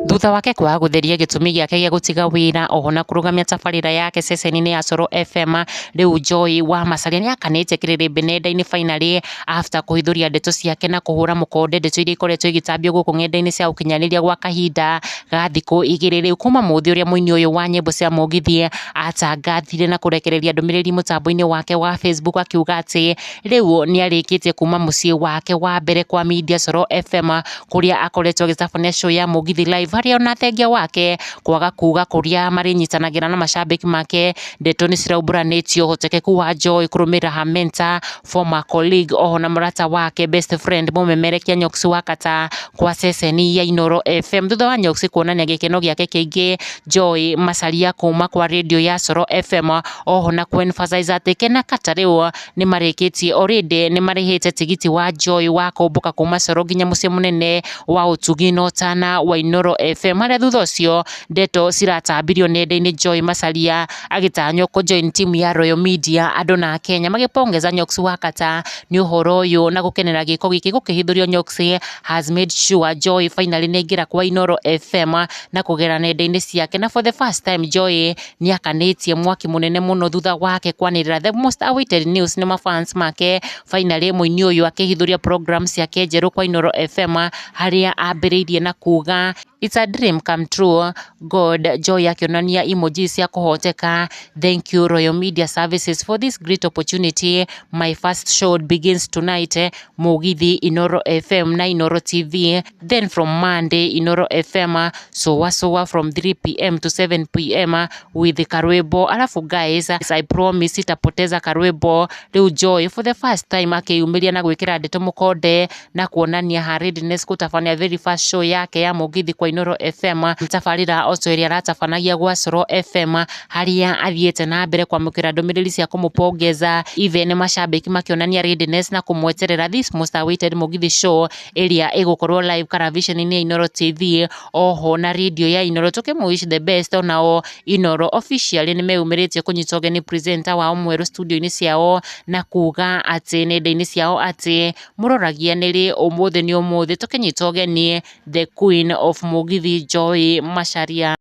Thutha wake kwaga gũtheria gĩtũmi gĩake gĩa gũtiga wĩra oho na kũrũgamia tabarĩra yake ceceni-inĩ ya Coro FM, rĩu Joy wa Macharia nĩakanĩte kĩrĩrĩmbĩ nenda-inĩ finally after kũhithũria ndeto ciake na kũhũra mũkonde ndeto iria ikoretwo igĩtambio gũkũ ng'enda-inĩ cia ũkinyanĩria gwa kahinda ga thikũ igĩrĩ. Rĩu kuma mũthĩ ũrĩa mũini ũyũ wa nyĩmbo cia mũgithi atangathire na kũrekereria ndũmĩrĩri mũtambo-inĩ wake wa Facebook akiuga atĩ rĩu nĩarĩkĩtie kuma mũciĩ wake wa mbere kwa media Coro FM, kũrĩa akoretwo agĩtabania show ya Mũgithi Live, harĩa ona thengia wake kwaga kuga kũrĩa marĩnyitanagĩra na macambĩki make, ndeto nĩ ciraumbũranĩtio ũhotekeku wa Joy kũrũmĩrĩra her mentor, former colleague, oho na mũrata wake, best friend, mũmemerekia Nyox wa Kata kwa ceceni ya Inooro FM, thutha wa Nyox kuonania gĩkeno gĩake kĩingĩ Joy Macharia kuma kwa radio ya Coro FM, oho na ku emphasize atĩ Kena Kata rĩu nĩ marĩkĩtie, already nĩ marĩhĩte tigiti wa Joy wa kũmbũka kuma Coro nginya mũciĩ mũnene wa ũtugi na ũtana wa Inooro FM, harĩa thutha ũcio ndeto ciratambirio nenda-inĩ Joy Macharia agĩtanywo kũ join team ya Royal Media. Andũ na Kenya magĩpongeza Nyox wa Kata nĩ ũhoro ũyũ na gũkenera gĩko gĩkĩ gũkĩhithũrio. Nyox has made sure Joy finally nĩ aingĩra kwa Inooro FM na kũgera nenda-inĩ ciake, na for the first time Joy nĩakanĩtie mwaki mũnene mũno thutha wake kwanĩrĩra the most awaited news nĩ mafans make. Finally mũini ũyũ akĩhithũria program ciake njerũ kwa Inooro FM, harĩa ambĩrĩirie na kuga, "It's a dream come true, God." Joy akĩonania emoji cia kũhoteka. "Thank you, Royal Media Services, for this great opportunity. My first show begins tonight, Mugithi, Inooro FM na Inooro TV. Then from Monday, Inooro FM Sowa Sowa from 3 p.m. to 7 p.m. with Karwebo. Alafu guys, I promise sitapoteza Karwebo." Rĩu Joy for the first time akĩyumĩria na gwĩkĩra ndeto mũkonde na kuonania her readiness gũtabania very first show yake ya Mũgithi kwa Inooro FM, tabarĩra o ta ĩrĩa aratabanagia gwa Coro FM, harĩa athiĩte na mbere kwamũkĩra ndũmĩrĩri cia kũmũpongeza, even macambĩki makĩonania readiness na kũmweterera this most awaited Mũgithi show ĩrĩa ĩgũkorwo live karaviceni-inĩ ya Inooro TV oho na radio ya Inooro. Tũkĩmũ wish the best. Onao Inooro officially nĩ meyumĩrĩtie kũnyita ũgeni presenter wao mwerũ studio-inĩ ciao na kuga atĩ nenda-inĩ ciao atĩ mũroragia nĩrĩ, ũmũthĩ nĩ ũmũthĩ tũkĩnyita ũgeni the queen of Mũgithi, Joy Macharia.